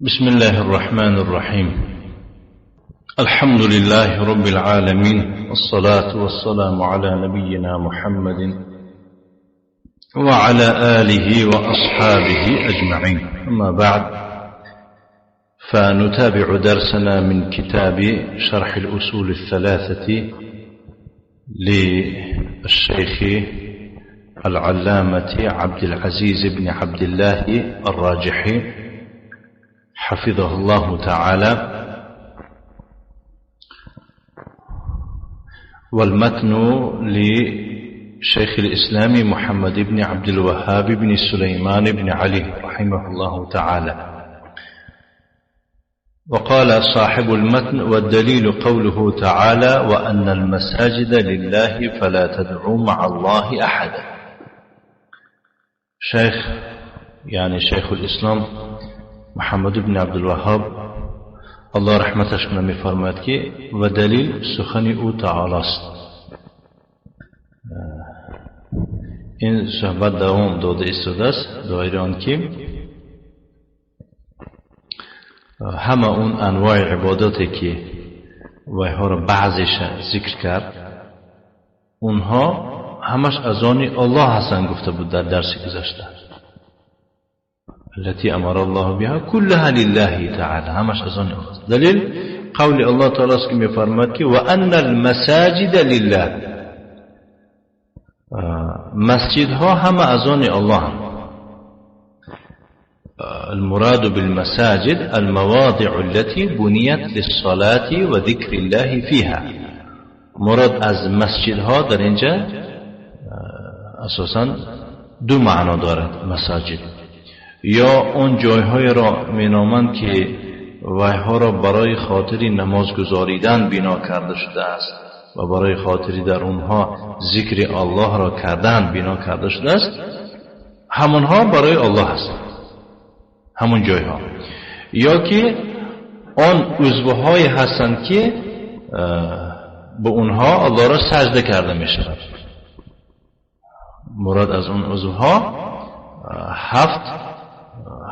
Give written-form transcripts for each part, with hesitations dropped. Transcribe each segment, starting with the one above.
بسم الله الرحمن الرحيم. الحمد لله رب العالمين، والصلاة والسلام على نبينا محمد وعلى آله وأصحابه أجمعين. أما بعد، فنتابع درسنا من كتاب شرح الأصول الثلاثة للشيخ العلامة عبد العزيز بن عبد الله الراجحي حفظه الله تعالى. والمتن لشيخ الإسلام محمد بن عبد الوهاب بن سليمان بن علي رحمه الله تعالى. وقال صاحب المتن: والدليل قوله تعالى: وأن المساجد لله فلا تدعوا مع الله أحدا. شيخ يعني شيخ الإسلام محمد بن عبد الوهاب الله رحمتش کنه میفرماید که و دلیل سخن او تعالی است. این صحبت دوام داده ایستاده است دایره آن که همه اون انواع عباداتی که ویها را بعضیش ذکر کرد، اونها همش از آن الله هستند گفته بود در درس گذشته. التي أمر الله بها كلها لله تعالى، همش از آن الله. دلیل قول الله تعالی است که می‌فرماید که وأن المساجد لله، مسجدها همه از آن الله هم. المراد بالمساجد المواضع التي بنيت للصلاة وذكر الله فيها. مراد از مسجدها در اینجا اساساً دو معنا دارد. مساجد یا اون جایهای را مینامند که ویها را برای خاطر نماز گزاریدن بنا کرده شده است و برای خاطر در اونها ذکر الله را کردن بنا کرده شده است، همونها برای الله هستند، همون جایها. یا که آن عضوهای هستند که به اونها الله را سجده کرده می شود. مراد از اون عضوها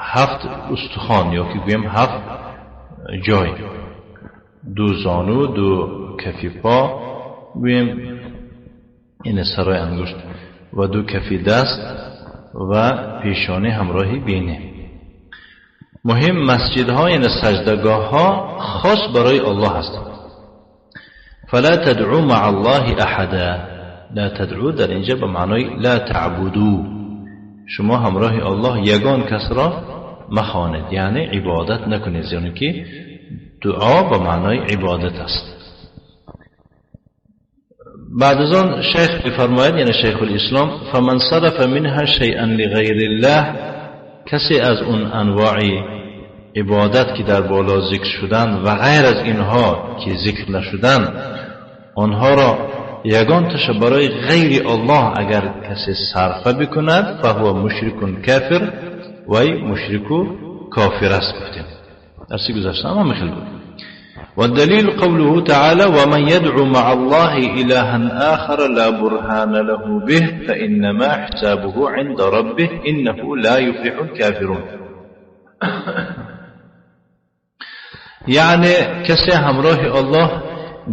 هفت استخوان یا که گویم هفت جای، دو زانو، دو کفی پا، گویم این سرای انگشت، و دو کفی دست و پیشانه همراهی بینه. مهم مسجدها یعنی سجدگاه ها خاص برای الله هستند. فلا تدعو مع الله احدا. لا تدعو در اینجا به معنای لا تعبدو، شما همراه الله یگان کس را مخوانید، یعنی عبادت نکنید، یعنی که دعا به معنای عبادت است. بعد از آن شیخ بفرماید، یعنی شیخ الاسلام: فمن صرف منها شیئا لغیر الله، کسی از اون انواع عبادت که در بالا ذکر شدن و غیر از اینها که ذکر نشدن، آنها را یگان تش برای غیر الله اگر کسی صرفه بکند، فهو مشرک کافر، وی مشرک و کافر است. گفتیم درسی گذشته هم خیلی بود. والدلیل قوله تعالى: ومن يدعو مع الله إلها آخر لا برهان له به فإنما حسابه عند ربه إنه لا يفلح الكافرون. یعنی کسی همراه الله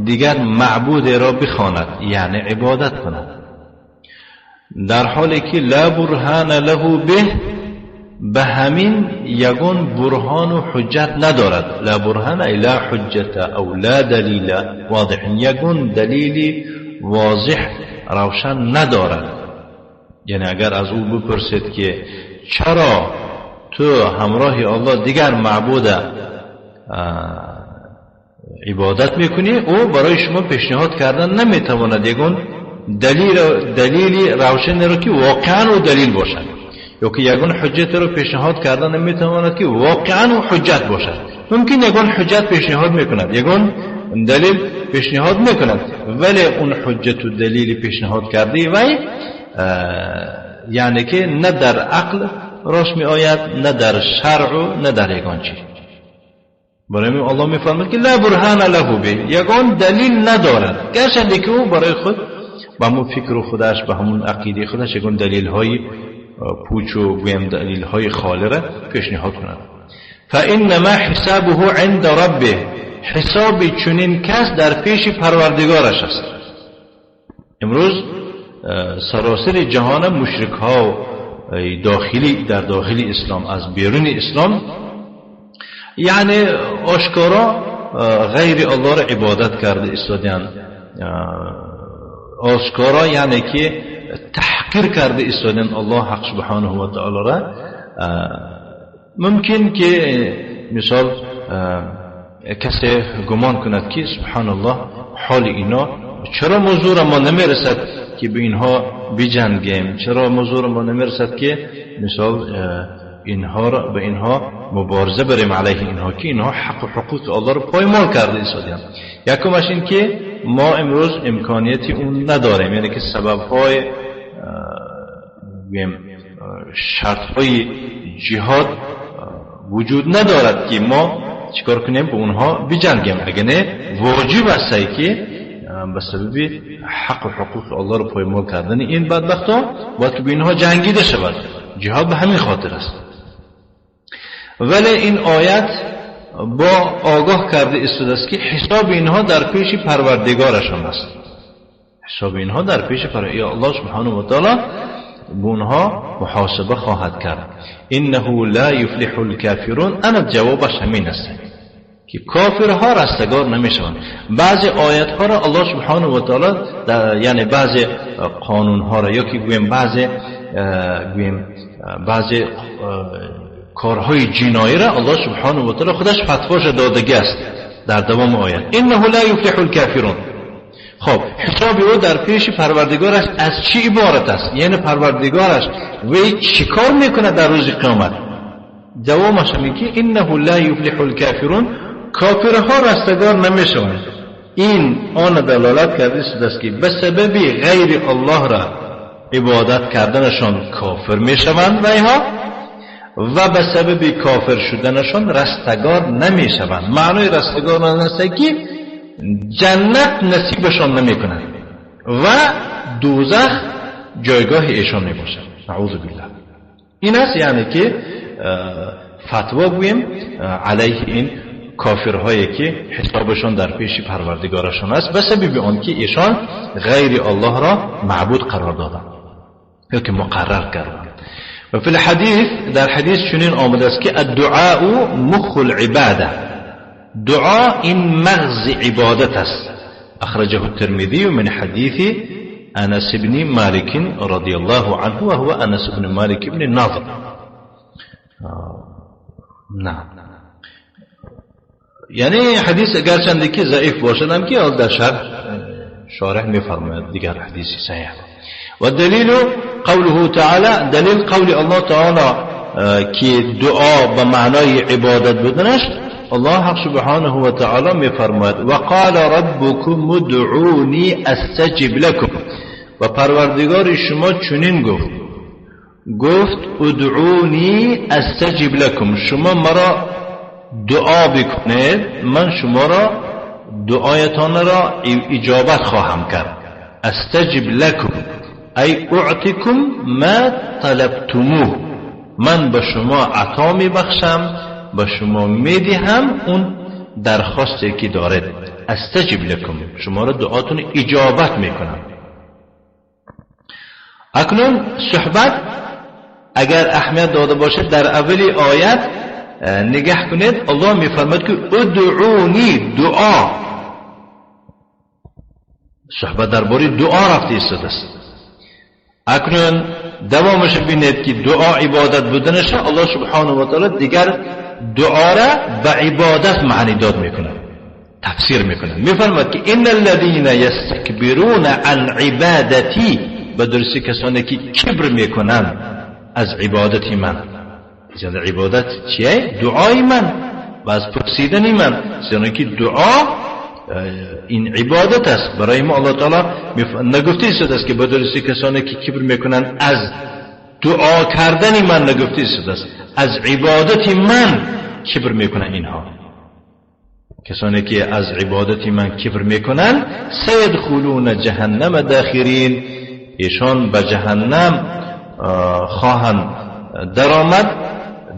دیگر معبود را بخواند، یعنی عبادت کند، در حالی که لا برهان له به، به همین یگون برهان و حجت ندارد. لا برهان ای لا حجت او لا دلیل واضح، یگون دلیل واضح روشن ندارد. یعنی اگر از او بپرسید که چرا تو همراه الله دیگر معبود عبادت میکنی، او برای شما پیشنهاد کردن نمیتواند یگون دلیل روشن را که واقعا او دلیل باشد، یا که یگون حجت را پیشنهاد کردن نمیتواند که واقعا او حجت باشد. ممکن یگون حجت پیشنهاد میکند، یگون دلیل پیشنهاد میکند، ولی اون حجت و دلیل پیشنهاد کرده وی یعنی که نه در عقل راست می آید، نه در شرع و نه در یگان چیز. برای الله میفرماید که لا برهان له به، یگان دلیل ندارد، گرچه که او برای خود به همون فکر خودش، به همون عقیده خودش یگان دلیل های پوچ و گویم دلیل های خالی را پیشنهاد کند. فإنما حسابه عند ربه، حساب چنین کس در پیش پروردگارش است. امروز سراسر جهان مشرک ها داخلی در داخل اسلام از بیرون اسلام یعنی آشکارا غیر الله را عبادت کرده ایستادن، آشکارا یعنی که تحقیر کرده ایستادن الله حق سبحانه و تعالی را. ممکن که مثال کسی گمان کند که سبحان الله حال اینا چرا موضوع ما نمیرسد که به اینها بجنگیم، چرا موضوع ما نمیرسد که مثال اینها را به اینها مبارزه بریم علیه اینها که اینها حق و حقوق الله را پایمال کرده ایستادن. یکمش این که ما امروز امکانیتی اون نداریم، یعنی که سببهای شرطهای جهاد وجود ندارد که ما چیکار کنیم به اونها بجنگیم. اگه نه واجب است که به سبب حق و حقوق الله را پایمال کردن این بدبخت‌ها باید که به اینها جنگیده شود. جهاد به همین خاطر است. ولی این آیت با آگاه کرده ایستاده است که حساب اینها در پیش پروردگارشان است. حساب اینها در پیش پروردگار الله سبحانه و تعالی به اونها محاسبه خواهد کرد. انه لا یفلح الکافرون، انا جوابش همین است که کافرها رستگار نمیشوند. بعضی آیت ها را الله سبحانه و تعالی یعنی بعضی قانون ها را یا که گویم بعضی بعضی کارهای جنایی را الله سبحانه و تعالی خودش فتواش دادگی است در دوام آیت انه لا یفلح الکافرون. خب حساب او در پیش پروردگارش از چی عبارت است؟ یعنی پروردگارش وی چیکار میکنه در روز قیامت؟ جوابش همین که انه لا یفلح الکافرون، کافرها رستگار نمیشوند. این آن دلالت کرده است که به سبب غیر الله را عبادت کردنشان کافر میشوند و اینها و به سبب کافر شدنشان رستگار نمیشوند. معنای رستگار است که جنت نصیبشان نمیکنند و دوزخ جایگاه ایشان میباشد. نعوذ بالله. این است یعنی که فتوا گوییم علیه این کافرهایی که حسابشان در پیش پروردگارشان است به سبب آن که ایشان غیر الله را معبود قرار دادند یا که مقرر کردند. و فی الحدیث، در حدیث چنین آمده است که الدعاء مخ العباده، دعا این مغز عبادت است. اخرجه الترمذی من حدیث انس بن مالک رضی الله عنه وهو انس بن مالک بن النضر. نعم، یعنی حدیث اگرچند که ضعیف باشد هم که در شارح میفرماید دیگر حدیث صحیح. و دلیل قوله تعالی، دلیل قول الله تعالی که دعا به معنای عبادت بودنش، الله حق سبحانه و تعالی میفرماید و قال ربکم ادعونی استجب لکم، و پروردگار شما چنین گفت، گفت ادعونی استجب لکم، شما مرا دعا بکنید من شما را دعایتان را اجابت خواهم کرد. استجب لکم ای اعطیکم ما طلبتموه، من به شما عطا میبخشم، به شما میدهم اون درخواستی که دارید. استجب لکم، شما را دعاتون اجابت میکنم. اکنون صحبت اگر اهمیت داده باشد در اولی آیت نگاه کنید، الله میفرماید که ادعونی، دعا، صحبت درباره دعا رفته ایستاده است. اکنون دوامش ببینید که دعا عبادت بودنش، الله سبحانه و تعالی دیگر دعا را به عبادت معنی داد میکنه، تفسیر میکنه. میفرماید که ان الذين یستکبرون عن عبادتی، به درستی کسانی که کبر میکنند از عبادت من. یعنی عبادت چیه؟ دعای من و از پرسیدن من. یعنی که دعا این عبادت است برای ما. الله تعالی نگفته است که به درستی کسانی که کبر میکنند از دعا کردن من، نگفته است از عبادت من کبر میکنند. اینها کسانی که از عبادت من کبر میکنند سیدخلون جهنم داخرین، ایشان به جهنم خواهند درآمد،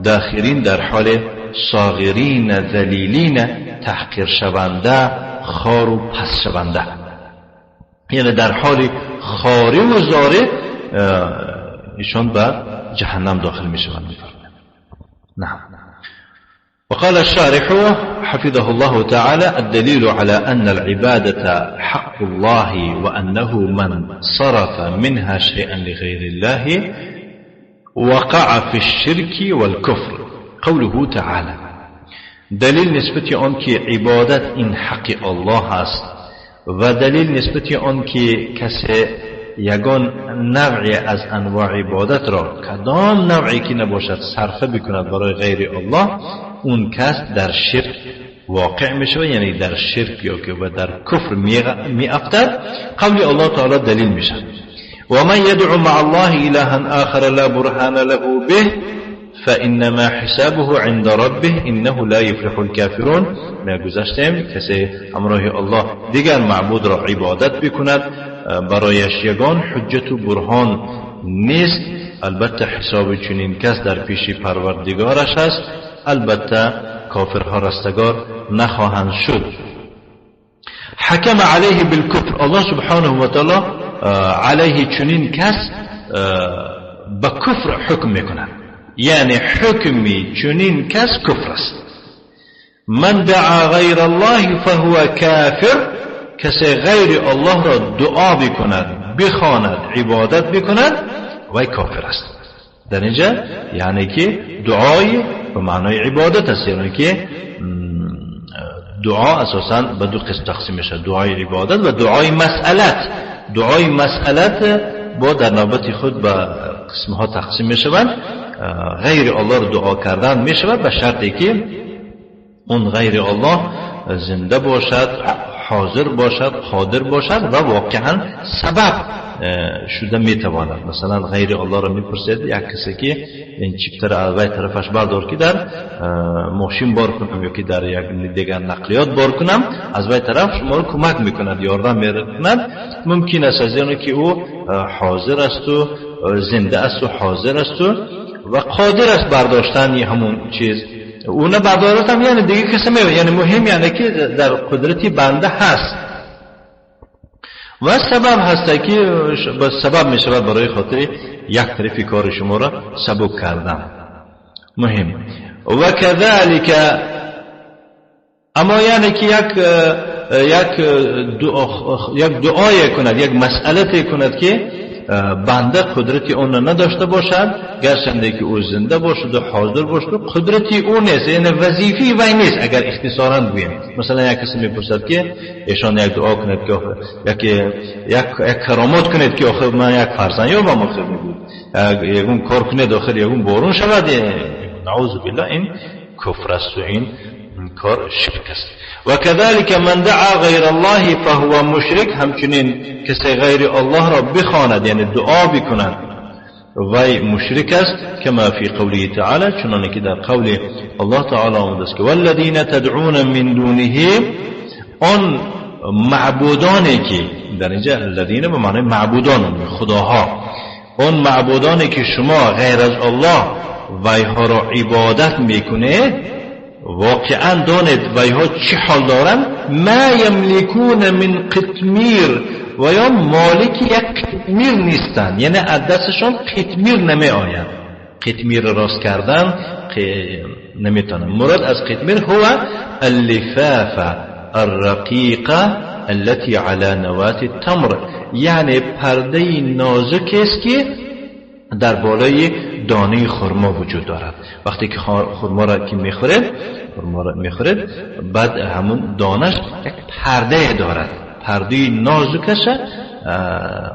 داخرین در حال صاغرین ذلیلین، تحقیر شونده، خار و پس شونده، یعنی در حال خاری و زاری ایشان به جهنم داخل می شوند. نعم. وقال الشارح حفظه الله تعالى: الدليل على أن العبادة حق الله وأنه من صرف منها شيئا لغير الله وقع في الشرك والكفر. قوله تعالى، دلیل نسبت آن که عبادت این حق الله است و دلیل نسبت آن که کسی یگان نوعی از انواع عبادت را، کدام نوعی که نباشد، صرفه بکند برای غیر الله، اون کس در شرک واقع می شود، یعنی در شرک یا که و در کفر می افتد. قول الله تعالی دلیل می شود: ومن يدع مع الله إلها آخر لا برهان له به فإنما حسابه عند ربه إنه لا يفلح الكافرون. ما گذشتیم کسی همراه الله دیگر معبود را عبادت بکند برایش یگان حجت و برهان نیست، البته حساب چنین کس در پیش پروردگارش است، البته کافرها رستگار نخواهند شد. حکم علیه بالکفر، الله سبحانه و تعالی علیه چنین کس به کفر حکم میکند، یعنی حکمی چنین کس کفر است. من دعا غیر الله فهو کافر، کسی غیر الله را دعا بکند، بخواند، عبادت بکند، وی کافر است. در اینجا یعنی که دعای به معنای عبادت است، یعنی که دعا اساساً به دو قسم تقسیم میشه: دعای عبادت و دعای مسئلت. دعای مسئلت با در نوبت خود به قسمها تقسیم میشوند. غیر الله را دعا کردن میشود به شرطی که اون غیر الله زنده باشد، حاضر باشد، قادر باشد و واقعا سبب شده میتواند. مثلا غیر الله را میپرسید یک کسی که این چیپتر از وی طرفش بردار که در ماشین بار کنم یا که در یک دیگر نقلیات بار کنم، از وی طرف شما را کمک میکند، یاردم میکند. ممکن است از اینکه او حاضر است و زنده است و حاضر است و قادر است برداشتن همون چیز، او نه بردارت هم یعنی دیگه کسی میبرد، یعنی مهم یعنی که در قدرتی بنده هست و سبب هست که سبب می شود برای خاطر یک طرفی کار شما را سبک کردن. مهم. و كذلك، اما یعنی که یک دعای کند، یک مسئله کند که بنده قدرتی اون را نداشته باشد، گرچنده که او زنده باشد و حاضر باشد و قدرتی او نیست، یعنی وظیفی وی نیست. اگر اختصارا بگوییم مثلا یک کسی میپرسد که ایشان یک دعا کند که یک کرامات کنید که آخر من یک فرزند یابم، آخر میگوید یکون کار کنید آخر یکون بارون شود، نعوذ بالله، این کفر است و این کار شرک است. و كذلك من دعا غیر الله فهو مشرک، همچنین کسی غیر الله را بخواند، یعنی دعا بکند، وی مشرک است. کما فی قوله تعالی، چنانکه که در قول الله تعالی آمده است که والذین تدعون من دونه، آن معبودانی که در اینجا الذین به معنی معبودان، خداها، آن معبودانی که شما غیر از الله ویها را عبادت میکنید، واقعا دانید ویها چه حال دارند. ما یملکون من قطمیر، و یا مالک یک قطمیر نیستند، یعنی از دستشان قطمیر نمی آید، قطمیر راست کردن نمیتونن. مراد از قطمیر هو اللفافه الرقیقه التي على نواة التمر، یعنی پرده نازک است که در بالای دانه خرما وجود دارد. وقتی که خرما را که میخورید، خرما را میخورید، بعد همون دانش یک پرده دارد، پرده نازکش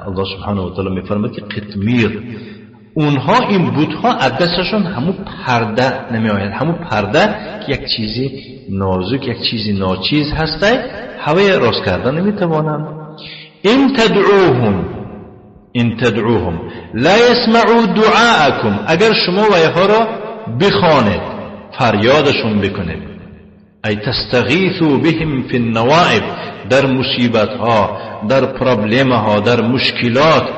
الله سبحانه و تعالی میفرماید که قطمیر. اونها این بتها از دستشون همون پرده نمی آید، همون پرده که یک چیزی نازک، یک چیزی ناچیز هسته، هوای راست کردن نمیتوانند. ان تدعوهم، ان تدعوهم لا يسمعوا دعاءكم، اگر شما ویها را بخوانید، فریادشون بکنید، ای تستغیثوا بهم فی النوائب، در مصیبت ها، در پرابلم ها، در مشکلات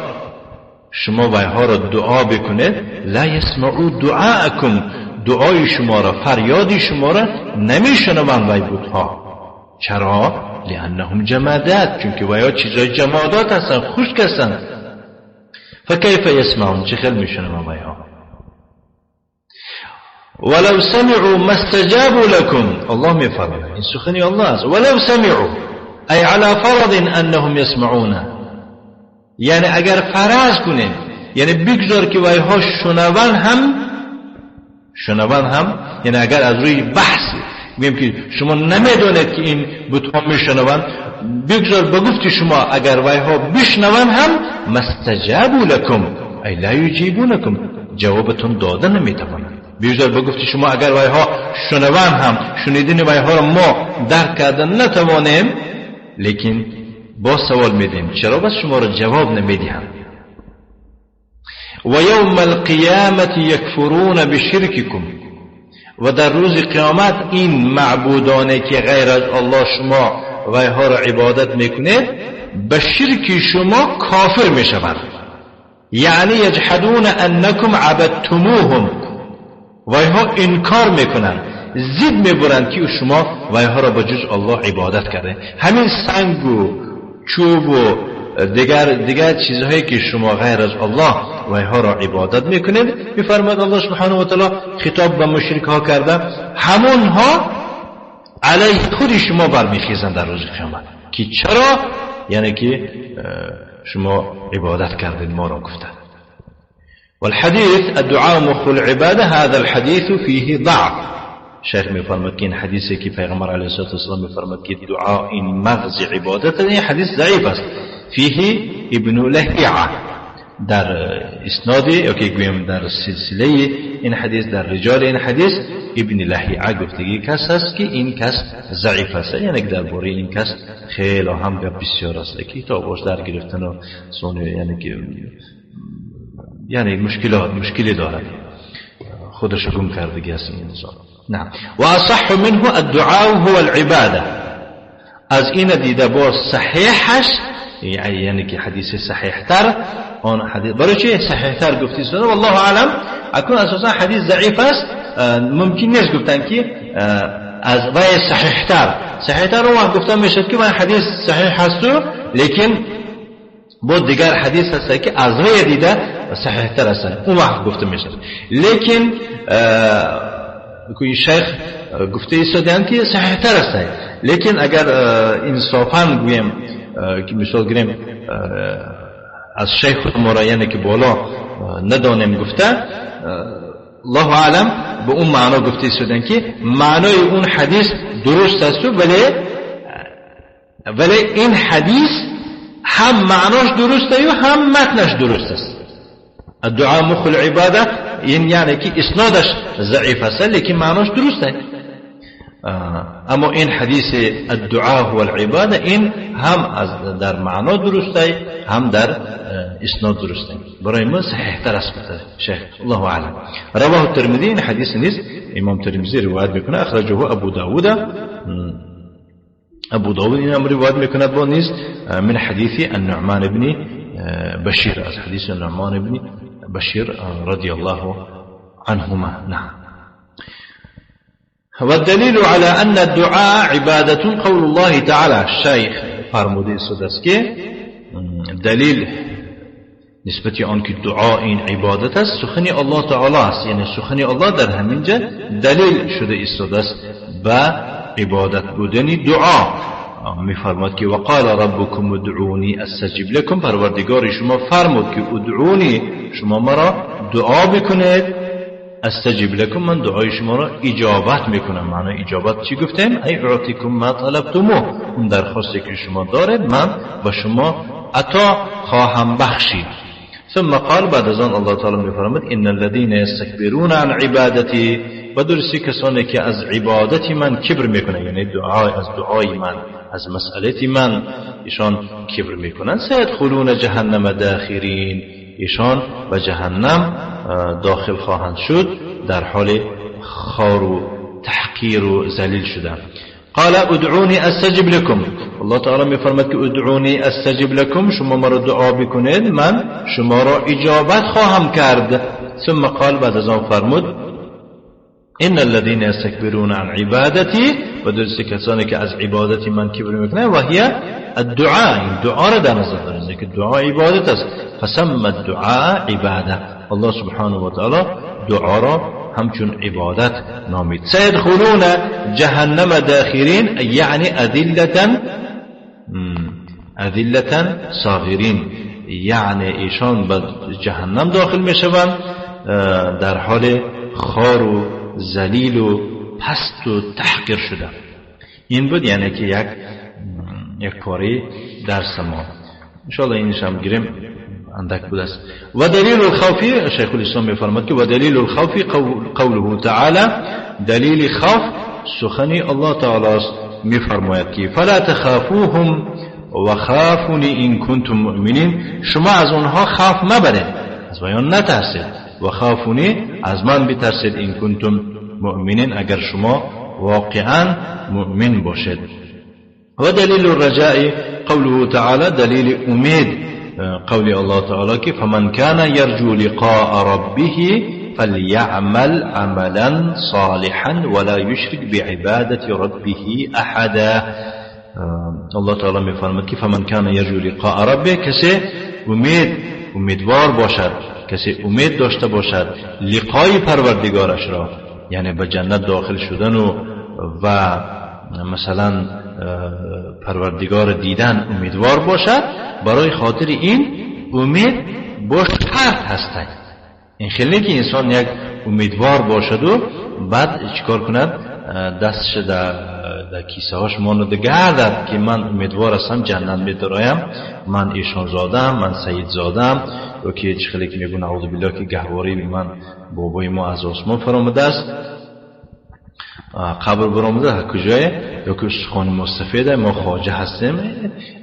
شما ویها را دعا بکنید، لا يسمعوا دعاءكم، دعای شما را، فریاد شما را نمیشنوند وی بتها. چرا؟ لأنهم جمادات، چون که ویا چیزای جمادات هستند، خشک هستند. فکیف یسمعون، چه خیلی میشنوند ویها. ولو سمعوا ما استجابوا لكم، الله میفرماید این سخنی الله است. ولو سمعوا ای على فرض انهم یسمعون، یعنی اگر فرض کنیم، یعنی بگذار که ویها شنوان هم، شنوان هم، یعنی اگر از روی بحث میگیم که شما نمیدونید که این بتها میشنوند، بگذار به گفت شما اگر ویها بشنوند هم، مستجابوا لكم ای لا یجیبونکم، جوابتون داده نمیتوانند. بگذار به گفت شما اگر ویها شنوند هم، شنیدن ویها را ما درک کردن نتوانیم، لیکن با سوال میدیم چرا بس شما را جواب نمیدهم. و یوم القیامة یکفرون بشرککم، و در روز قیامت این معبودانه که غیر از الله شما ویها را عبادت میکنید به شرک شما کافر میشوند. یعنی یجحدون انکم عبدتموهم، ویها انکار میکنند، زید میبرند که شما ویها را به جز الله عبادت کرده. همین سنگ و چوب و دیگر چیزهایی که شما غیر از الله ویها را عبادت میکنید، میفرماد الله سبحانه و تعالی خطاب به مشرک ها کرده، همونها علیه خود شما برمیخیزند در روز قیامت که چرا، یعنی که شما عبادت کردید ما را گفتند. والحديث الدعاء مخ العبادة، هذا الحديث فيه ضعف. شیخ میفرماد که این حدیثی که پیغمبر علیه الصلاة والسلام میفرماد که دعا این مغز عبادت، این حدیث ضعیف است. فیه ابن لهیعه، در اسناد یا که گویم در سلسله این حدیث، در رجال این حدیث ابن لهیعه گفتگی کس است که این کس ضعیف است، یعنی درباره این کس خیلی هم بسیار است که کتابش در گرفتن و سونی، یعنی که یعنی مشکلات مشکلی دارد، خودش گم کردگی است این انسان. نعم. و اصح منه الدعاء هو العباده، از این دیده با صحیحش، یعنی که حدیث صحیح تر آن حدیث، برای چه صحیح تر گفتی سنه والله اعلم، اکنون اساسا حدیث ضعیف است، ممکن نیست گفتن که از وی صحیح تر، صحیح تر اون وقت گفتن میشد که من حدیث صحیح هست، لیکن با دیگر حدیث هست که از وی دیده صحیح تر است، اون وقت گفته میشد. لیکن شیخ گفته ایستادند که صحیح تر است، لیکن اگر انصافا گویم که مثال گیریم از شیخ ما را، یعنی که بالا ندانیم گفته، الله اعلم به اون معنا گفته ایستادند که معنای اون حدیث درست است، ولی این حدیث هم معناش درسته و هم متنش درست است. الدعاء مخ العباده این یعنی که اسنادش ضعیف است لیکن معناش درسته. اما این حدیث الدعاء هو العباده این هم از در معنا درسته هم در اسناد درسته، برای ما صحیح تر است شیخ الله اعلم. رواه الترمذی، این حدیث نیست امام ترمذی روایت میکنه، اخرجه ابو داود، ابو داود این امر روایت میکنه با نیست من حدیث النعمان بن بشیر، از حدیث النعمان بن بشیر رضی الله عنهما. نعم. والدليل على أن الدعاء عبادة قول الله تعالى. الشيخ فرموده است که دلیل نسبت آن که دعا این عبادت است سخن الله تعالی است، یعنی سخن الله در همینجا دلیل شده ایستاده است به عبادت بودن دعا. میفرماد که وقال ربكم ادعوني استجب لكم، پروردگار شما فرمود که ادعونی، شما مرا دعا بکنید، استجب لكم، من دعای شما را اجابت میکنم. معنی اجابت چی گفتیم؟ ای اعطیکم ما طلبتموه، اون درخواستی که شما دارید من به شما عطا خواهم بخشید. ثم قال، بعد از آن الله تعالی میفرماد ان الذين يستكبرون عن عبادتي، و درستی کسانی که از عبادت من کبر میکنن، یعنی دعای از دعای من، از مسئلت من ایشان کبر میکنن، سیدخلون جهنم داخرین، ایشان به جهنم داخل خواهند شد در حال خار و تحقیر و ذلیل شدن. قال ادعوني استجب لكم، الله تعالی میفرماد که ادعوني استجب لكم، شما مرا دعا بکنید من شما را اجابت خواهم کرد. ثم قال، بعد از آن فرمود إن الذين يستكبرون عن عبادتي، و درسته کسانی که از عبادت من کبر میکنند، و هي الدعاء، این دعا را در نظر داریم که دعا عبادت است. فسمى الدعاء عباده، الله سبحانه و تعالی دعا را همچون عبادت نامید. سيدخلون جهنم داخرین، یعنی اذلة صاغرین، یعنی ایشان به جهنم داخل میشوند در حال خار و ذلیل و پست و تحقیر شده. این بود یعنی که یک پاره درس ما. انشاءالله اینش هم گیریم، اندک بود است. و دلیل الخوف، شیخ الاسلام میفرماد که و دلیل الخوف قوله تعالی، دلیل خوف سخنی الله تعالی است، میفرماید که فلا تخافوهم و خافونی این کنتم مؤمنین، شما از اونها خوف مبرید، از بیان نترسید، و خافونی، از من بترسید، این کنتم مؤمنین، اگر شما واقعا مؤمن باشید. و دلیل الرجاء قوله تعالی، دلیل امید قول الله تعالی که فمن كان يرجو لقاء ربه فليعمل عملا صالحا ولا يشرك بعبادة ربه احدا. الله تعالی میفرماد که فمن كان يرجو لقاء ربه، کسی امیدوار باشد، کسی امید داشته باشد لقای پروردگارش را، یعنی به جنت داخل شدن و مثلا پروردگار دیدن امیدوار باشد، برای خاطر این امید با شرط هستند. این خیلی که انسان یک امیدوار باشد و بعد چیکار کند، دستش در کیسه هاش ماند گردد که من امیدوار هستم جنت میدرایم، من ایشان زادم، من سید زادم، یا که چه خیلی که میگون اعوذ بالله که گهواره من بابای ما از آسمان فرامده است، قبر برآمده کجای، یا که خانم مستفیده، ما خواجه هستیم.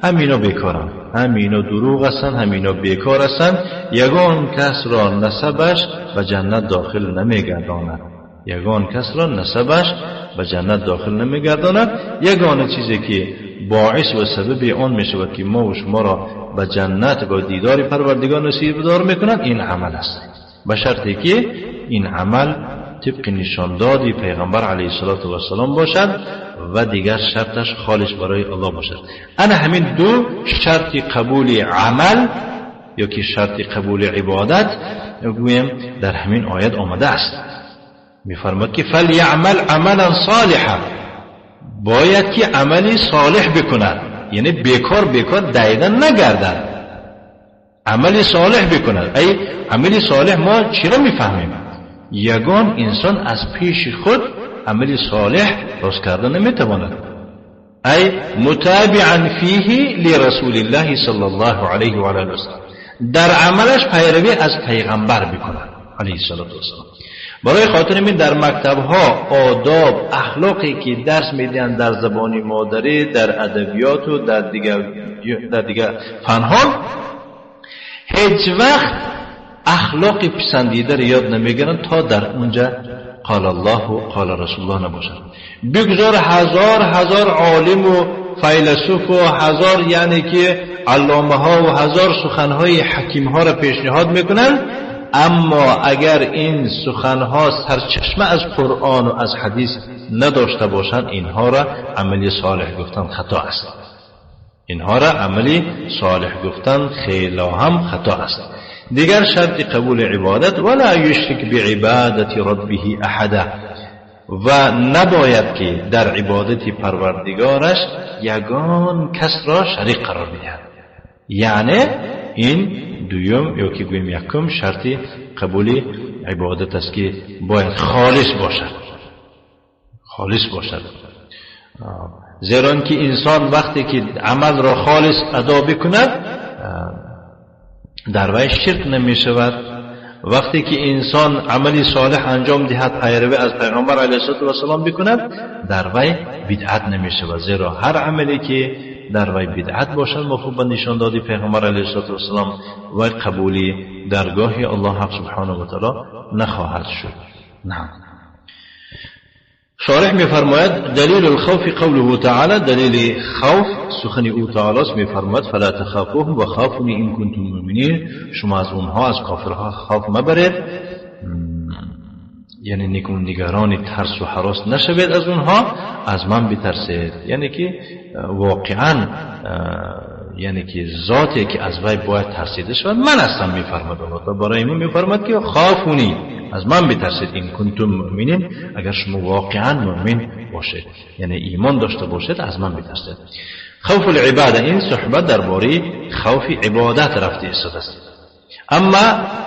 همینا بیکارن، همینا دروغ هستن، همینا بیکار هستن. یگان کس را نسبش به جنت داخل نمیگرداند، یگان کس را نسبش به جنت داخل نمیگرداند. یگانه چیزی که باعث و سبب آن میشود که ما و شما را به جنت و دیدار پروردگار نصیب دار میکند، این عمل است، به شرطی که این عمل طبق نشاندادی پیغمبر علیه الصلاة والسلام باشد و دیگر شرطش خالص برای الله باشد. انا همین دو شرط قبول عمل یا که شرط قبول عبادت گویم در همین آیت آمده است. میفرماد که فلیعمل عملا صالحا، باید که عملی صالح بکند، یعنی بیکار بیکار دیدن نگردد، عملی صالح بکند. ای عملی صالح ما چرا میفهمیم؟ یگان انسان از پیش خود عمل صالح راست کرده نمیتواند. ای متابعا فیه لرسول الله صلی الله علیه و آله وسلم، در عملش پیروی از پیغمبر بکند علیه الصلاة والسلام. برای خاطر می در مکتبها آداب اخلاقی که درس میدن در زبان مادری، در ادبیات و در دیگر فنها، هیچ وقت اخلاق پسندیده را یاد نمیگیرن تا در اونجا قال الله و قال رسول الله نباشد. بگذار هزار هزار عالم و فیلسوف و هزار یعنی که علامه ها و هزار سخنهای حکیم ها را پیشنهاد میکنن، اما اگر این سخنها سرچشمه از قرآن و از حدیث نداشته باشند، اینها را عملی صالح گفتن خطا است. اینها را عملی صالح گفتن خیلی هم خطا است. دیگر شرط قبول عبادت ولا یشرک بعبادت ربه احدا، و نباید که در عبادت پروردگارش یگان کس را شریک قرار بدهد. یعنی این دویم یا که گوییم یکم شرط قبول عبادت است که باید خالص باشد، خالص باشد. زیرا که انسان وقتی که عمل را خالص ادا بکند در وی شرک نمی شود. وقتی که انسان عملی صالح انجام دهد پیروی از پیغمبر علیه الصلاة والسلام بکند در وی بدعت نمی شود، زیرا هر عملی که در وی بدعت باشد موافق به نشان دادی پیغمبر علیه الصلاة والسلام و قبولی درگاه الله حق سبحانه و تعالی نخواهد شد. نعم. شارح می‌فرماید دلیل الخوف قوله تعالی، دلیل خوف سخن او تعالی است، می‌فرماید فلا تخافوهم و خافونی ان کنتم مؤمنین، شما از اونها از کافرها خوف مبرید، یعنی نگران ترس و هراس نشوید از اونها، از من بترسید. یعنی که واقعا یعنی که ذاتی که از وی باید ترسیده شود من هستم، میفرماد الله. برای من میفرماد که خافونی، از من بترسید، این کنتم مؤمنین، اگر شما واقعا مؤمن باشید، یعنی ایمان داشته باشید، از من بترسید. خوف العباده، این صحبت درباره خوف عبادت رفته ایستاده است. اما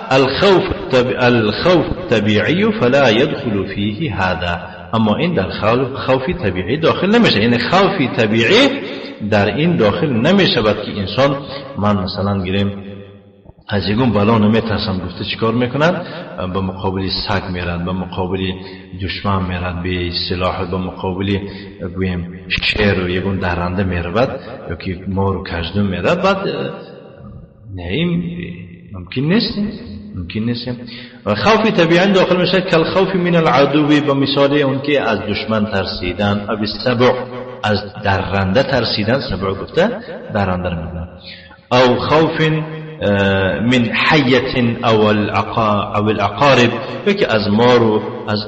الخوف الطبيعي فلا يدخل فيه هذا، اما این در خوف طبیعی داخل نمیشه. یعنی خوف طبیعی در این داخل نمیشه که انسان، من مثلا گیریم از یگون بلا نمیترسم گفته چیکار میکنن؟ به مقابل سگ میرن، به مقابل دشمن میرن، به سلاح، به مقابل گویم شیر و یگون درنده میرود یا که مار و کژدم میرود. بعد نه، این ممکن نیست، ممکن نیست. خوف طبیعی داخل میشه کل خوف من العدو، به مثال اون که از دشمن ترسیدن، او السبع، از درنده ترسیدن، سبع گفته درنده رو میگن، او خوف من حیة او العقارب، یکی از مار و از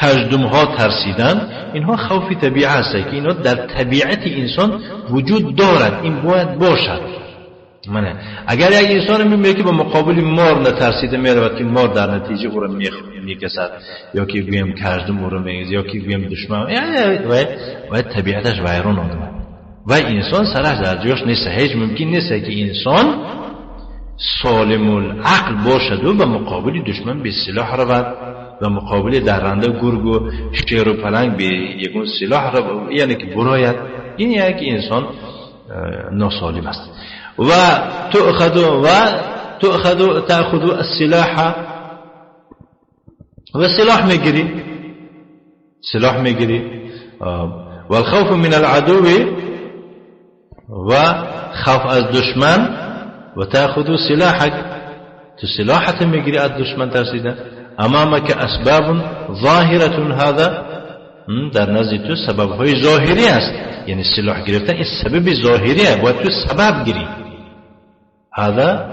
کژدم ها ترسیدن. اینها خوف طبیعی هست که اینها در طبیعت انسان وجود دارد، این باید باشد. منه اگر یک انسان میبینه که به مقابل مار نترسیده میرود که مار در نتیجه او را میکسد، یا که گویم کژدم او را میگزد، یا که گویم دشمن، یعنی و طبیعتش ویران آمد و انسان سرش در جاش نیست. هیچ ممکن نیست که انسان سالم العقل باشد و به مقابل دشمن به سلاح رود، به مقابل درنده گرگ و شیر و پلنگ به یگون سلاح رود، یعنی که براید. این یک انسان ناسالم است. و تأخذ السلاح، و سلاح میگیری، سلاح میگیری. والخوف من العدو، و خوف از دشمن، و تأخذ سلاحك، تو سلاحت میگیری از دشمن ترسیده. امامك اسباب ظاهرة، هذا در نزد تو سبب های ظاهری است، یعنی سلاح گرفتن این سبب ظاهریه، باید تو سبب گیری. هذا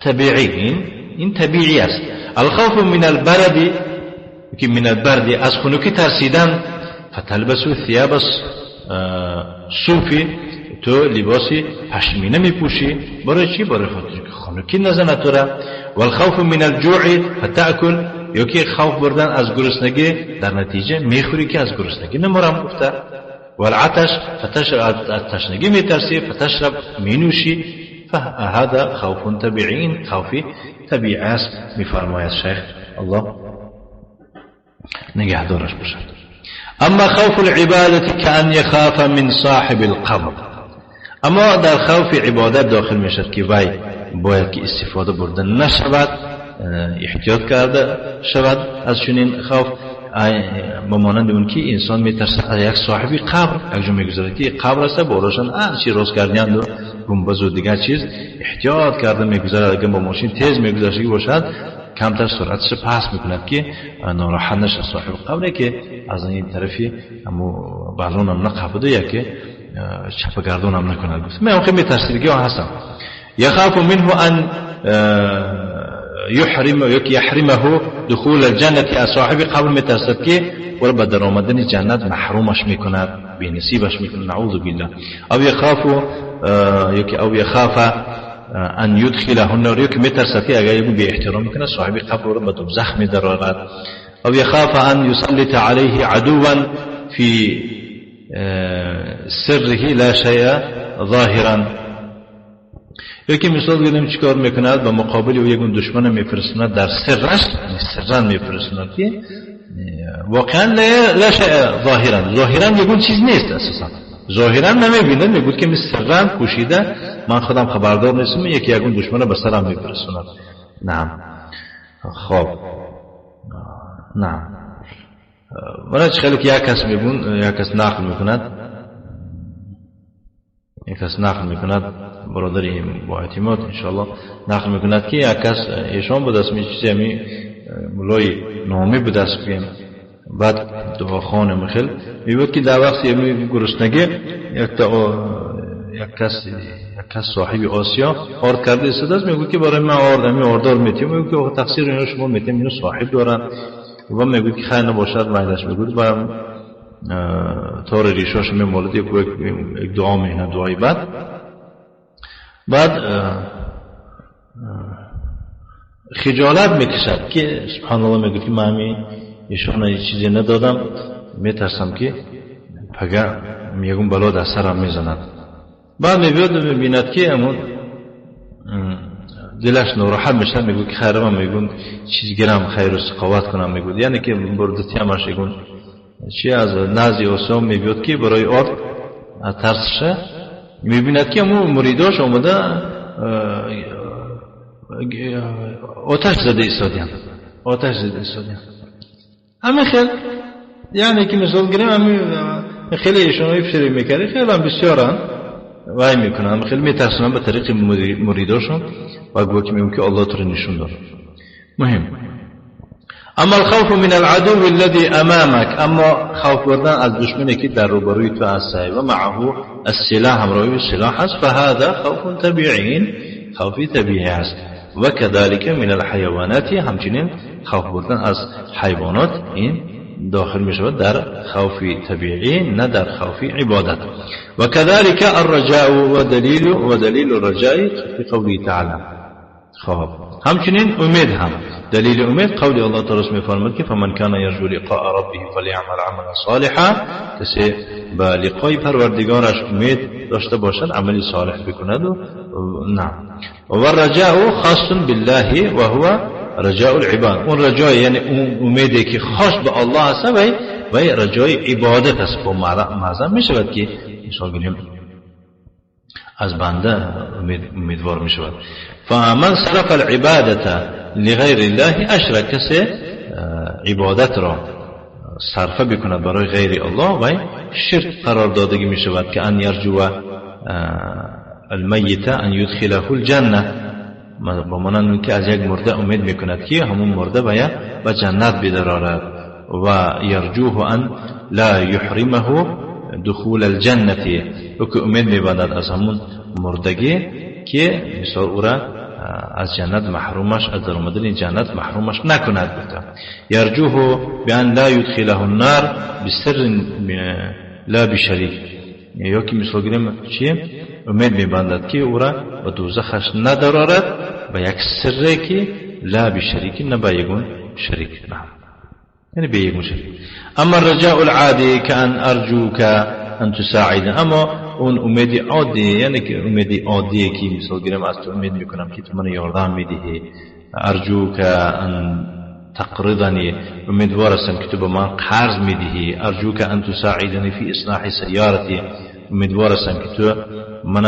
طبیعی، این طبیعی است. الخوف من البرد، که من البرد از خنکی ترسیدن، فتلبس ثياب صوفی، تو لباسی پشمینه میپوشی، برای چی؟ برای خاطر که خنکی نزنه تو را. والخوف من الجوع فتأکل، یا که خوف بردن از گرسنگی، در نتیجه میخوری که از گرسنگی نمرم گفته. والعطش فتشرب، از تشنگی میترسی، فتشرب مینوشی. فهذا خوف طبیعی، خوفی طبیعی است، میفرماید شیخ، الله نگهدارش باشد. اما خوف العبادة كأن يخاف من صاحب القبر، اما در خوف عبادت داخل میشد که وی باید که استفاده برده نشود، احتیاط کرده شود از چنین خوف، به مانند اون که انسان میترسد از یک صاحبی قبر، یک جا میگذارد که قبر است، بالاشان چی راست کردن و گنبز و دیگر چیز، احتیاط کرده میگذارد. اگر با ماشین تیز میگذاشتگی باشد کمتر سرعتش پس میکند که ناراحت نشه صاحب قبره که از این طرفی امو بالون هم نقبده یا که چپ گردون هم نکند. گفت من خیلی میترسیدگی ها هستم. یخاف منه ان يحرم يحرمه دخول الجنة، از صاحب قبر میترسد که او را به در آمدن جنت محرومش میکند، بی‌نصیبش میکند، نعوذ بالله. او یخاف او یخاف ان يدخله النار، یکی میترسد که اگر بی احترام میکنه صاحب قبر را به دوزخ میدرارد. او یخاف ان يسلط عليه عدوا في سره لا شيء ظاهرا، یکی مثال گیریم چیکار میکند؟ به مقابل او یگون دشمن میفرستند در سرش، سرن میفرستند که واقعا لا شیء ظاهرا، ظاهرا یگون چیز نیست اساسا، ظاهرا نمیبینه، میگوید که سرن پوشیده، من خودم خبردار نیستم، یکی یگون دشمن به سرم میفرستند. نعم. خب نعم، برای خیلی که یک کس میبون، یک کس نقل میکند، یک کس نقل میکند، برادری با اعتماد انشاءالله نقل میکند که یک کس ایشان بود اسم چیزی همی مولای نامی بود اسم بگیم، بعد دعاخوان مخل میبود که در وقت یمی گرسنگی یک کس صاحب آسیا آرد کرده ایستاده است، میگوید که برای من آرد همی آردار میتیم، میگوید که تقصیر اینو شما میتیم، اینو صاحب دارن. و میگوید که خیر نباشد مایلش میگوید و تار ریشاش میمالد، یک دعا میکنه، دعای بد. بعد خجالت میکشد که سبحان الله، میگوید که من همین ایشان چیزی ندادم، میترسم که پگه میگم بلا در سرم میزند. بعد میبیاد میبیند که امون دلش ناراحت میشه، میگه که خیره من میگم چیز گرم خیر و سخاوت کنم، میگه یعنی که بردتی همش میگم چی از نزد آسمان میبیاد که برای آرد ترسشه، میبیند که امون مریداش آمده آتش زده ایستادیان، آتش زده ایستادیان. همین خیلی یعنی که مثال گیریم همین خیلی ایشون فریب میکردی، خیلی هم بسیارن وای میکنن، خیلی میترسونن به طریق مریداشون و گویا که میگم که الله تو رو نشون داد. مهم. اما الخوف من العدو الذي امامك، اما خوف بردن از دشمنی که در روبروی تو هست و معه السلاح، همراهی سلاح هست، فهذا خوف طبیعی، خوفی طبیعی است. و كذلك من الحيوانات، همچنین خوف بردن از حیوانات این داخل می شود در خوف طبیعی، نه در خوف عبادت. و كذلك الرجاء و دلیل الرجاء في قوله تعالی. خب همچنین امید هم دلیل امید قول الله تعالی میفرماید که فمن کان یرجو لقاء ربه فلیعمل عملا صالحا، کسی به لقای پروردگارش امید داشته باشد عمل صالح بکند. و نعم. و الرجاء خاص بالله و هو رجاء العباد، اون رجای یعنی اون امیدی که خاص به الله هست و رجای عبادت است. با معظم می شود که مثال گیریم از بنده امیدوار می شود. فمن صرف العبادة لغیر الله اشرک، کسی عبادت را صرفه بکند برای غیر الله و شرک قرار دادگی می شود، که ان یرجو المیت ان یدخله الجنه، با مانند که از یک مرده امید میکند که همون مرده باید به جنت بدرارد، و یرجوه ان لا یحرمه دخول الجنه، و که امید میبندد از همون مردگی که مثال او را از جنت محرومش، از درآمدن جنت محرومش نکند. یرجوه بان لا یدخله النار بسر لا بشریک، یا که مثال گیریم چیه امید میبندد که او را به دوزخش ندارد به یک سره که لا بشریک، نه به یگون شریک، نه یعنی به یگون شریک. اما الرجاء العادی که ان ارجوک ان تساعد، اما اون امید عادی یعنی که امید عادی که مثال گیرم از تو امید میکنم که تو من یاردم میدهی، ارجوک ان تقرضنی، امیدوار هستم که تو به من قرض میدهی، ارجوک ان تساعدنی فی اصلاح سیارتی، امیدوار هستم که تو من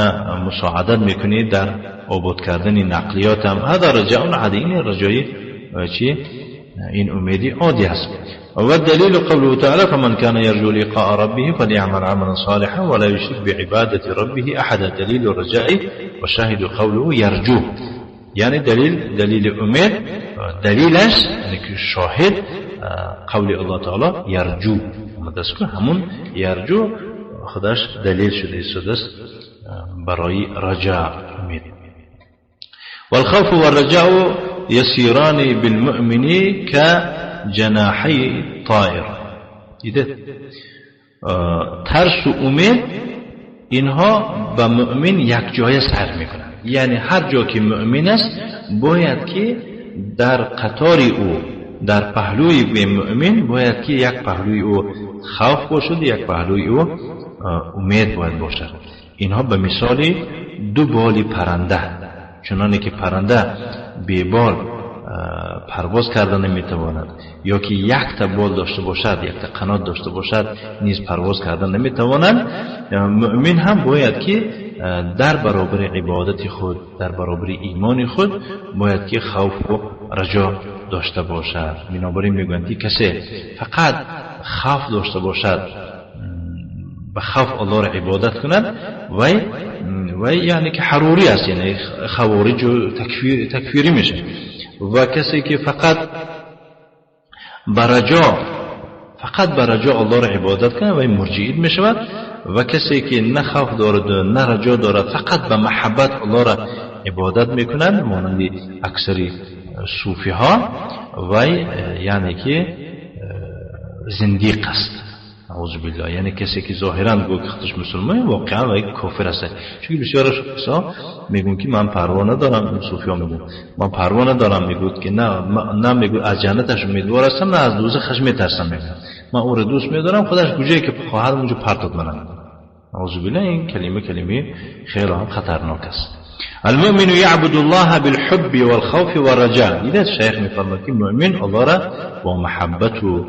مساعدت میکنی در آباد کردن نقلیاتم. هذا رجاء عادی، این رجایی چی؟ این امیدی عادی است. والدليل قوله تعالى فمن كان يرجو لقاء ربه فليعمل عملا صالحا ولا يشرك بعبادة ربه أحدا، دليل الرجاء وشاهد قوله يرجو، يعني دلیل امید، دلیلش یعنی که شاهد قول الله تعالی یرجو آمده است که همون یرجو خودش دلیل شده است برای رجاء امید. والخوف والرجاء يسيران بالمؤمن كجناحي طائر. دیده ترس و امید اینها به مؤمن یک جای سر میکنند، یعنی هر جا که مؤمن است باید که در قطار او، در پهلوی به مؤمن باید که یک پهلوی او خوف باشد، یک پهلوی او امید باید باشد. اینها به مثال دو بال پرنده، چنانه که پرنده بی بال پرواز کرده نمیتواند، یا که یک تا بال داشته باشد، یک تا قنات داشته باشد نیز پرواز کرده نمیتواند. مؤمن هم باید که در برابر عبادت خود، در برابر ایمان خود باید که خوف و رجا داشته باشد. بنابراین میگویند که کسی فقط خوف داشته باشد، به خوف الله را عبادت کند، وی یعنی که حروری است، یعنی خوارج و تکفیری میشه. و کسی که فقط برجا الله را عبادت کنه وی مرجئ میشود. و کسی که نه خوف دارد نه رجا دارد، فقط به محبت الله را عبادت میکنند، مانند اکثری صوفی ها، وی یعنی که زندیق است، اعوذ بالله. یعنی کسی که ظاهرا گویا که خودش مسلمانه واقعا و کافر است. چون بسیارش کسا میگن که من پروا ندارم، صوفیا میگن من پروا ندارم، میگوید که نه نه، میگوید از جنتش امیدوار هستم نه از دوزخش میترسم، میگم من او را دوست میدارم، خودش کجایی که خواهد اونجا پرتاب منم. اعوذ بالله. این کلمه کلمه خیلی هم خطرناک است. المؤمن يعبد الله بالحب والخوف والرجاء. دیده شیخ میفرماید که مؤمن الله را با محبت و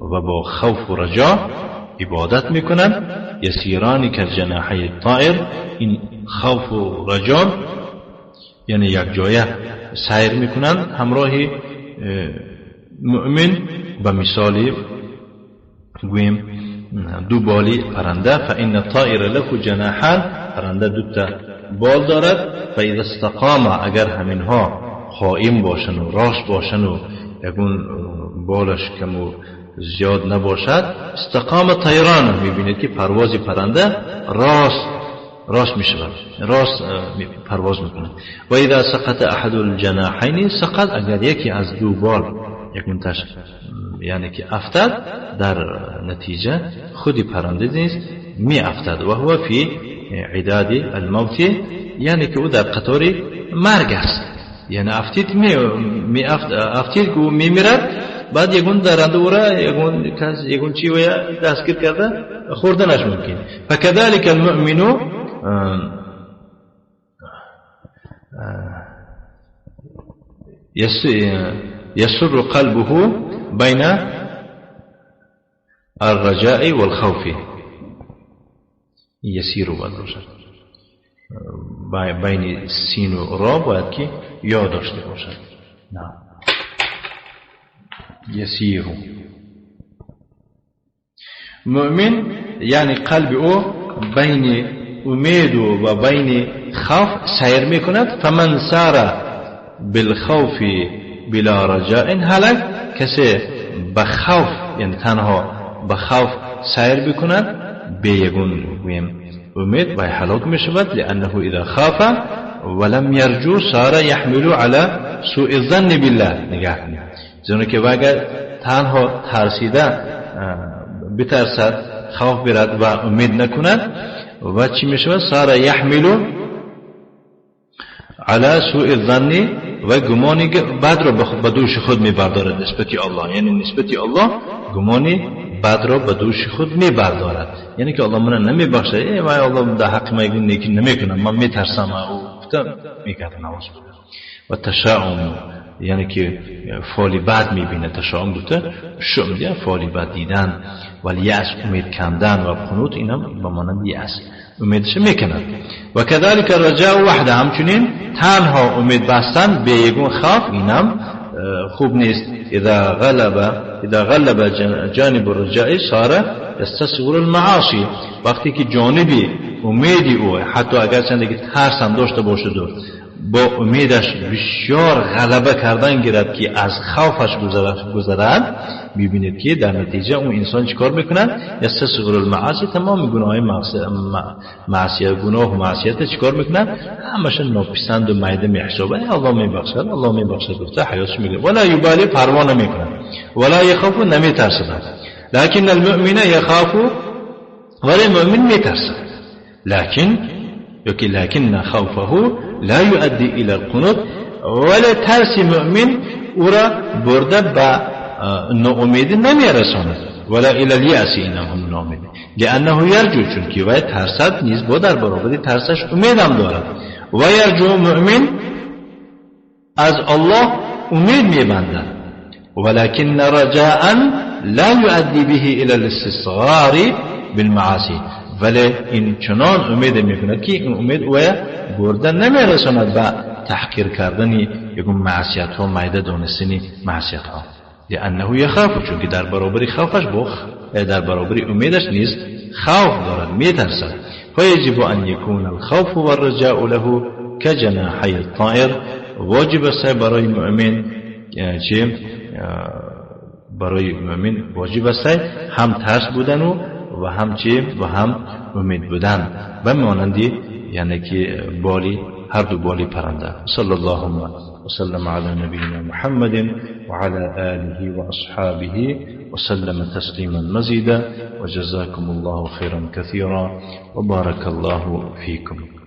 با خوف و رجا عبادت میکنند. یسیران کالجناحی الطائر، این خوف و رجا یعنی یک جایه سیر میکنند همراه مؤمن، به مثال گوییم دو بالی پرنده. فإن الطائر له جناحان، پرنده دو تا بال دارد. فإذا استقام، اگر همینها قائم باشن و راست باشن و یکون بالش کم و زیاد نباشد، استقام طیران، میبینید که پرواز پرنده راست راست میشود، راست پرواز میکنه. و اذا سقط احد الجناحین سقط، اگر یکی از دو بال یکون تش یعنی که افتد، در نتیجه خودی پرنده نیز می افتد. و هو فی عداد الموت، یعنی که او در قطار مرگ است، یعنی افتید می افتید که او میمیرد، بعد یگون درنده او را یگون کس یگون چی ویا دستگیر کرده خوردنش ممکن. فكذلك المؤمن يسر قلبه بين الرجاء والخوف. يسير باید باشد، بین سین و را باید که یا داشته باشد. نه یسیر مؤمن یعنی قلب او بین امید و بین خوف سیر میکند. فمن سار بالخوف بلا رجاء هلک، کسی به خوف یعنی تنها به خوف سیر بکند به یگون امید و هلاک میشود. لانه اذا خاف ولم يرجو صار يحمل على سوء الظن بالله. نگاه کنید، زیرا که اگر تنها ترسیده بترسد، خوف برد و امید نکند، و چی میشود؟ صار يحمل على سوء الظن، و گمانی بد را به دوش خود میبردارد نسبت الله، یعنی نسبت الله گمانی بد را به دوش خود میبردارد، یعنی که الله من نمیبخشه، ای وای الله در حق من نیکی نمیکنم، من میترسم، او گفتم میکرد نواز. و تشاؤم یعنی که فالی بد میبینه، تشاؤم گفته شؤم دیگه، فالی بد دیدن، ولی یأس امید کندن و قنوط، اینم به مانند یأس امیدش میکند. و كذلك الرجاء وحده، همچنین تنها امید بستن به یگون خوف اینم خوب نیست. اذا غلب جانب الرجاء صار يستصغر المعاصی، وقتی که جانبی امیدی او حتی اگر چند که ترس هم داشته باشد و با امیدش بسیار غلبه کردن گیرد که از خوفش گذرد، میبینید که در نتیجه اون انسان چیکار میکند؟ یستصغر المعاصی، تمام گناه معصیت، گناه و معصیت چیکار میکند؟ همش ناپسند و میده میحسابه. الله میبخشد، الله میبخشد گفته حیاتش میگه، ولا یبالی، پروا نمیکند، ولا یخاف، نمیترسد. لكن المؤمن یخاف، ولی مؤمن میترسد، لكن لكن خوفه لا يؤدي إلى القنوط، ولا ترس مؤمن او را برده به ناامیدی نمیرساند، ولا إلى اليأس، اینم هم ناامیدی، لأنه یرجو، چون که وی ترسد نیز با در برابر ترسش امیدم دارد. و یرجو مؤمن از الله امید میبندد، ولكن رجاء لا يؤدي به إلى الاستصغار بالمعاصي، ولی این چنان امید میکند که این امید او برده نمیرساند به تحقیر کردن یک معصیت ها، میده دانستن معصیت ها. لانه یخاف، چون که در برابر خوفش در برابر امیدش نیز خوف دارد، میترسد. فیجب ان یکون الخوف والرجاء له كجناحي الطائر، واجب است برای مؤمن چه؟ برای مؤمن واجب است هم ترس بودن و هم چه؟ و هم امید بودن، به مانندی یعنی که بالی هر دو بالی پرنده. صلی الله وسلم على نبينا محمد وعلى آله وأصحابه وسلم تسليما مزيدا، وجزاكم الله خيرا كثيرا وبارك الله فيكم.